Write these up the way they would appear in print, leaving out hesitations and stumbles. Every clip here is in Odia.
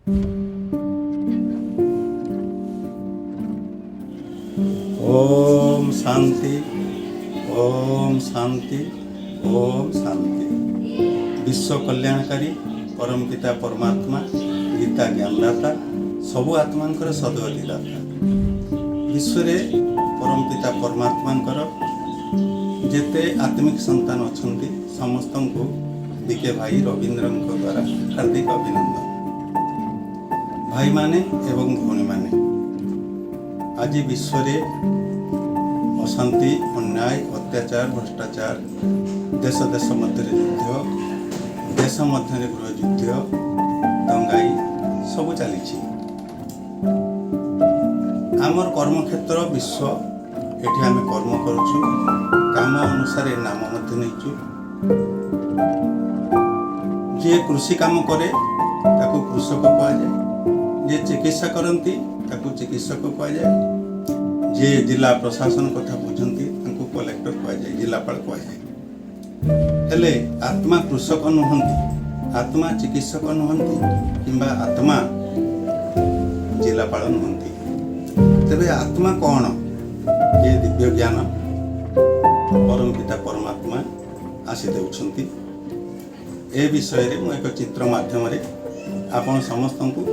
ଓମ୍ ଶାନ୍ତି, ଓମ୍ ଶାନ୍ତି, ଓମ୍ ଶାନ୍ତି। ବିଶ୍ୱ କଲ୍ୟାଣକାରୀ ପରମ ପିତା ପରମାତ୍ମା, ଗୀତା ଜ୍ଞାନଦାତା, ସବୁ ଆତ୍ମାଙ୍କର ସଦ୍ଗତି ଦାତା। ବିଶ୍ୱରେ ପରମ ପିତା ପରମାତ୍ମାଙ୍କର ଯେତେ ଆତ୍ମିକ ସନ୍ତାନ ଅଛନ୍ତି, ସମସ୍ତଙ୍କୁ ବିକେ ଭାଇ ରବୀନ୍ଦ୍ରଙ୍କ ଦ୍ୱାରା ହାର୍ଦ୍ଦିକ ଅଭିନନ୍ଦନ। ଭାଇମାନେ ଏବଂ ଭଉଣୀମାନେ, ଆଜି ବିଶ୍ୱରେ ଅଶାନ୍ତି, ଅନ୍ୟାୟ, ଅତ୍ୟାଚାର, ଭ୍ରଷ୍ଟାଚାର, ଦେଶ ଦେଶ ମଧ୍ୟରେ ଯୁଦ୍ଧ, ଦେଶ ମଧ୍ୟରେ ଗୃହଯୁଦ୍ଧ, ଦଙ୍ଗାଇ ସବୁ ଚାଲିଛି। ଆମର କର୍ମକ୍ଷେତ୍ର ବିଶ୍ୱ। ଏଠି ଆମେ କର୍ମ କରୁଛୁ, କାମ ଅନୁସାରେ ନାମ ମଧ୍ୟ ନେଇଛୁ। ଯିଏ କୃଷି କାମ କରେ, ତାକୁ କୃଷକ କୁହାଯାଏ। ଯିଏ ଚିକିତ୍ସା କରନ୍ତି, ତାକୁ ଚିକିତ୍ସକ କୁହାଯାଏ। ଯିଏ ଜିଲ୍ଲା ପ୍ରଶାସନ କଥା ବୁଝନ୍ତି, ତାଙ୍କୁ କଲେକ୍ଟର କୁହାଯାଏ, ଜିଲ୍ଲାପାଳ କୁହାଯାଏ। ହେଲେ ଆତ୍ମା କୃଷକ ନୁହନ୍ତି, ଆତ୍ମା ଚିକିତ୍ସକ ନୁହନ୍ତି କିମ୍ବା ଆତ୍ମା ଜିଲ୍ଲାପାଳ ନୁହନ୍ତି। ତେବେ ଆତ୍ମା କ'ଣ? ଏ ଦିବ୍ୟ ଜ୍ଞାନ ପରମ ପିତା ପରମାତ୍ମା ଆସି ଦେଉଛନ୍ତି। ଏ ବିଷୟରେ ମୁଁ ଏକ ଚିତ୍ର ମାଧ୍ୟମରେ ଆପଣ ସମସ୍ତଙ୍କୁ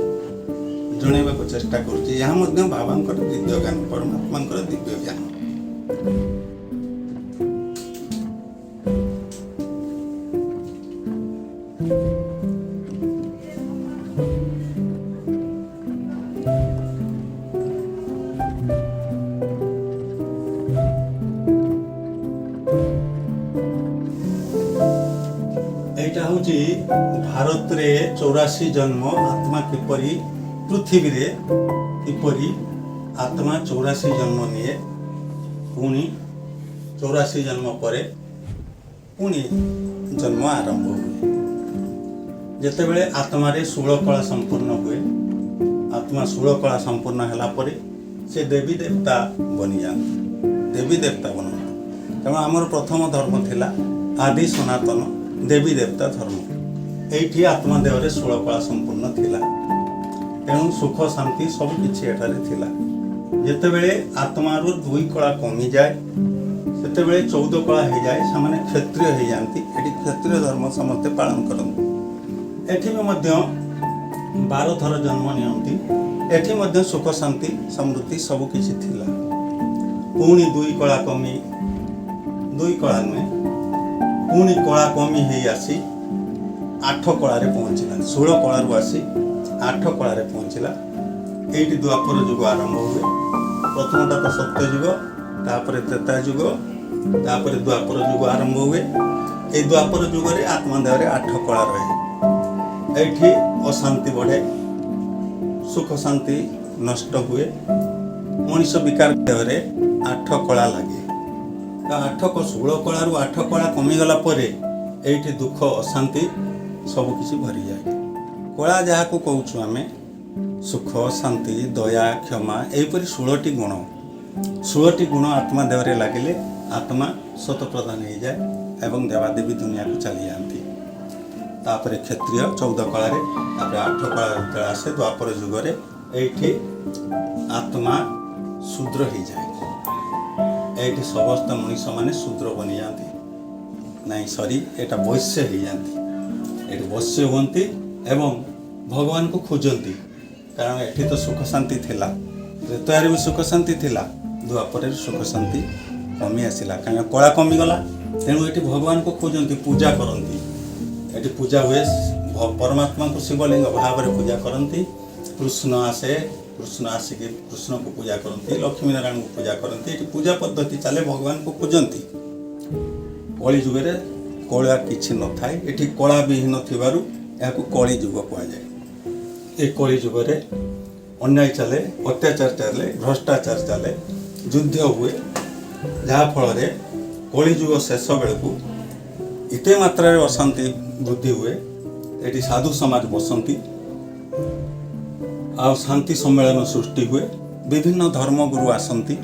ଜଣାଇବାକୁ ଚେଷ୍ଟା କରୁଛି। ଏହା ମଧ୍ୟ ବାବାଙ୍କର ଦିବ୍ୟ ଜ୍ଞାନ, ପରମାତ୍ମାଙ୍କର ଦିବ୍ୟ ଜ୍ଞାନ। ଏଇଟା ହେଉଛି ଭାରତରେ 84 ଜନ୍ମ ଆତ୍ମା କିପରି, ପୃଥିବୀରେ କିପରି ଆତ୍ମା 84 ଜନ୍ମ ନିଏ, ପୁଣି 84 ଜନ୍ମ ପରେ ପୁଣି ଜନ୍ମ ଆରମ୍ଭ ହୁଏ। ଯେତେବେଳେ ଆତ୍ମାରେ 16 କଳା ସମ୍ପୂର୍ଣ୍ଣ ହୁଏ, ଆତ୍ମା 16 କଳା ସମ୍ପୂର୍ଣ୍ଣ ହେଲା ପରେ ସେ ଦେବୀ ଦେବତା ବନିଯାଆନ୍ତି, ଦେବୀ ଦେବତା ବନନ୍ତି। ତେଣୁ ଆମର ପ୍ରଥମ ଧର୍ମ ଥିଲା ଆଦି ସନାତନ ଦେବୀ ଦେବତା ଧର୍ମ। ଏଇଠି ଆତ୍ମା ଦେହରେ 16 କଳା ସମ୍ପୂର୍ଣ୍ଣ ଥିଲା, ତେଣୁ ସୁଖ ଶାନ୍ତି ସବୁ କିଛି ଏଠାରେ ଥିଲା। ଯେତେବେଳେ ଆତ୍ମାରୁ 2 କଳା କମିଯାଏ, ସେତେବେଳେ 14 କଳା ହେଇଯାଏ, ସେମାନେ କ୍ଷତ୍ରିୟ ହେଇଯାଆନ୍ତି। ଏଠି କ୍ଷତ୍ରିୟ ଧର୍ମ ସମସ୍ତେ ପାଳନ କରନ୍ତି। ଏଠି ବି ମଧ୍ୟ 12 ଥର ଜନ୍ମ ନିଅନ୍ତି। ଏଠି ମଧ୍ୟ ସୁଖ ଶାନ୍ତି ସମୃଦ୍ଧି ସବୁ କିଛି ଥିଲା। ପୁଣି 2 କଳା କମି, 2 କଳା ନୁହେଁ, ପୁଣି କଳା କମି ହେଇ ଆସି 8 କଳାରେ ପହଞ୍ଚିଲା। 16 କଳାରୁ ଆସି 8 କଳାରେ ପହଞ୍ଚିଲା। ଏଇଠି ଦ୍ୱାପର ଯୁଗ ଆରମ୍ଭ ହୁଏ। ପ୍ରଥମଟା ତ ସତ୍ୟ ଯୁଗ, ତାପରେ ତ୍ରେତା ଯୁଗ, ତାପରେ ଦ୍ୱାପର ଯୁଗ ଆରମ୍ଭ ହୁଏ। ଏଇ ଦ୍ୱାପର ଯୁଗରେ ଆତ୍ମା ଦେହରେ 8 କଳା ରହେ। ଏଇଠି ଅଶାନ୍ତି ବଢ଼େ, ସୁଖ ଶାନ୍ତି ନଷ୍ଟ ହୁଏ, ମଣିଷ ବିକାର ଦେହରେ 8 କଳା ଲାଗେ। ତ 16 କଳାରୁ 8 କଳା କମିଗଲା ପରେ ଏଇଠି ଦୁଃଖ ଅଶାନ୍ତି ସବୁକିଛି ଭରିଯାଏ। କଳା ଯାହାକୁ କହୁଛୁ ଆମେ, ସୁଖ ଶାନ୍ତି ଦୟା କ୍ଷମା, ଏହିପରି 16ଟି ଗୁଣ। 16ଟି ଗୁଣ ଆତ୍ମା ଦେହରେ ଲାଗିଲେ ଆତ୍ମା ସ୍ୱତଃପ୍ରଧାନ ହେଇଯାଏ ଏବଂ ଦେବାଦେବୀ ଦୁନିଆକୁ ଚାଲିଯାଆନ୍ତି। ତାପରେ କ୍ଷତ୍ରିୟ 14 କଳାରେ, ତାପରେ 8 କଳା ଯେତେବେଳେ ଆସେ ଦ୍ୱାପର ଯୁଗରେ, ଏଇଠି ଆତ୍ମା ଶୂଦ୍ର ହେଇଯାଏ। ଏଇଠି ସମସ୍ତ ମଣିଷମାନେ ଶୂଦ୍ର ବନିଯାଆନ୍ତି, ନାଇଁ ସରି, ଏଇଟା ବୈଶ୍ୟ ହେଇଯାଆନ୍ତି। ଏଇଠି ବୈଶ୍ୟ ହୁଅନ୍ତି ଏବଂ ଭଗବାନଙ୍କୁ ଖୋଜନ୍ତି, କାରଣ ଏଠି ତ ସୁଖ ଶାନ୍ତି ଥିଲା, ତ୍ରେତୟାରେ ବି ସୁଖ ଶାନ୍ତି ଥିଲା, ଦ୍ୱାପରରେ ସୁଖ ଶାନ୍ତି କମି ଆସିଲା, କାରଣ କଳା କମିଗଲା। ତେଣୁ ଏଠି ଭଗବାନଙ୍କୁ ଖୋଜନ୍ତି, ପୂଜା କରନ୍ତି। ଏଠି ପୂଜା ହୁଏ, ପରମାତ୍ମାଙ୍କୁ ଶିବଲିଙ୍ଗ ଭାବରେ ପୂଜା କରନ୍ତି। କୃଷ୍ଣ ଆସେ, କୃଷ୍ଣ ଆସିକି କୃଷ୍ଣଙ୍କୁ ପୂଜା କରନ୍ତି, ଲକ୍ଷ୍ମୀ ନାରାୟଣଙ୍କୁ ପୂଜା କରନ୍ତି। ଏଠି ପୂଜା ପଦ୍ଧତି ଚାଲେ, ଭଗବାନଙ୍କୁ ପୂଜନ୍ତି। କଳି ଯୁଗରେ କଳା କିଛି ନଥାଏ, ଏଠି କଳା ବିହୀନ ଥିବାରୁ ଏହାକୁ କଳି ଯୁଗ କୁହାଯାଏ। ଏ କଳି ଯୁଗରେ ଅନ୍ୟାୟ ଚାଲେ, ଅତ୍ୟାଚାର ଚାଲେ, ଭ୍ରଷ୍ଟାଚାର ଚାଲେ, ଯୁଦ୍ଧ ହୁଏ, ଯାହାଫଳରେ କଳିଯୁଗ ଶେଷ ବେଳକୁ ଏତେ ମାତ୍ରାରେ ଅଶାନ୍ତି ବୃଦ୍ଧି ହୁଏ। ଏଠି ସାଧୁ ସମାଜ ବସନ୍ତି ଆଉ ଶାନ୍ତି ସମ୍ମେଳନ ସୃଷ୍ଟି ହୁଏ। ବିଭିନ୍ନ ଧର୍ମଗୁରୁ ଆସନ୍ତି,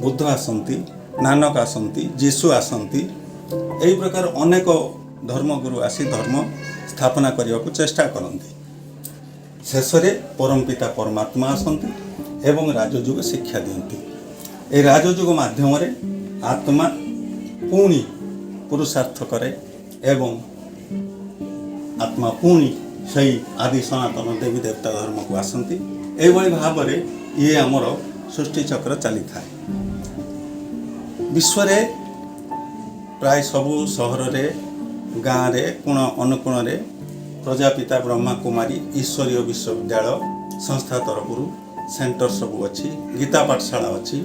ବୁଦ୍ଧ ଆସନ୍ତି, ନାନକ ଆସନ୍ତି, ଯୀଶୁ ଆସନ୍ତି। ଏହି ପ୍ରକାର ଅନେକ ଧର୍ମଗୁରୁ ଆସି ଧର୍ମ ସ୍ଥାପନା କରିବାକୁ ଚେଷ୍ଟା କରନ୍ତି। ଶେଷରେ ପରମପିତା ପରମାତ୍ମା ଆସନ୍ତି ଏବଂ ରାଜଯୋଗ ଶିକ୍ଷା ଦିଅନ୍ତି। ଏହି ରାଜଯୋଗ ମାଧ୍ୟମରେ ଆତ୍ମା ପୁଣି ପୁରୁଷାର୍ଥ କରେ ଏବଂ ଆତ୍ମା ପୁଣି ସେଇ ଆଦି ସନାତନ ଦେବୀ ଦେବତା ଧର୍ମକୁ ଆସନ୍ତି। ଏଇଭଳି ଭାବରେ ଇଏ ଆମର ସୃଷ୍ଟି ଚକ୍ର ଚାଲିଥାଏ। ବିଶ୍ୱରେ ପ୍ରାୟ ସବୁ ସହରରେ, ଗାଁରେ, କୋଣ ଅନୁକୋଣରେ ପ୍ରଜାପିତା ବ୍ରହ୍ମା କୁମାରୀ ଈଶ୍ୱରୀୟ ବିଶ୍ୱବିଦ୍ୟାଳୟ ସଂସ୍ଥା ତରଫରୁ ସେଣ୍ଟର ସବୁ ଅଛି, ଗୀତା ପାଠଶାଳା ଅଛି।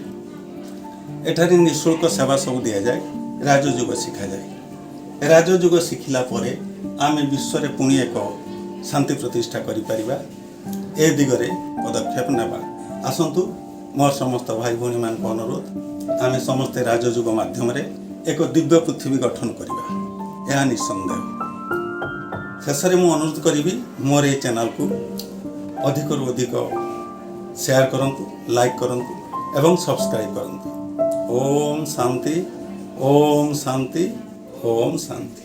ଏଠାରେ ନିଃଶୁଳ୍କ ସେବା ସବୁ ଦିଆଯାଏ, ରାଜଯୋଗ ଶିଖାଯାଏ। ରାଜଯୋଗ ଶିଖିଲା ପରେ ଆମେ ବିଶ୍ୱରେ ପୁଣି ଏକ ଶାନ୍ତି ପ୍ରତିଷ୍ଠା କରିପାରିବା, ଏ ଦିଗରେ ପଦକ୍ଷେପ ନେବା। ଆସନ୍ତୁ, ମୋର ସମସ୍ତ ଭାଇ ଭଉଣୀମାନଙ୍କୁ ଅନୁରୋଧ, ଆମେ ସମସ୍ତେ ରାଜଯୋଗ ମାଧ୍ୟମରେ ଏକ ଦିବ୍ୟ ପୃଥିବୀ ଗଠନ କରିବା, ଏହା ନିଃସନ୍ଦେହ। ଶେଷରେ ମୁଁ ଅନୁରୋଧ କରିବି, ମୋର ଏହି ଚ୍ୟାନେଲକୁ ଅଧିକରୁ ଅଧିକ ସେୟାର କରନ୍ତୁ, ଲାଇକ୍ କରନ୍ତୁ ଏବଂ ସବସ୍କ୍ରାଇବ୍ କରନ୍ତୁ। ଓମ୍ ଶାନ୍ତି, ଓମ୍ ଶାନ୍ତି, ଓମ୍ ଶାନ୍ତି।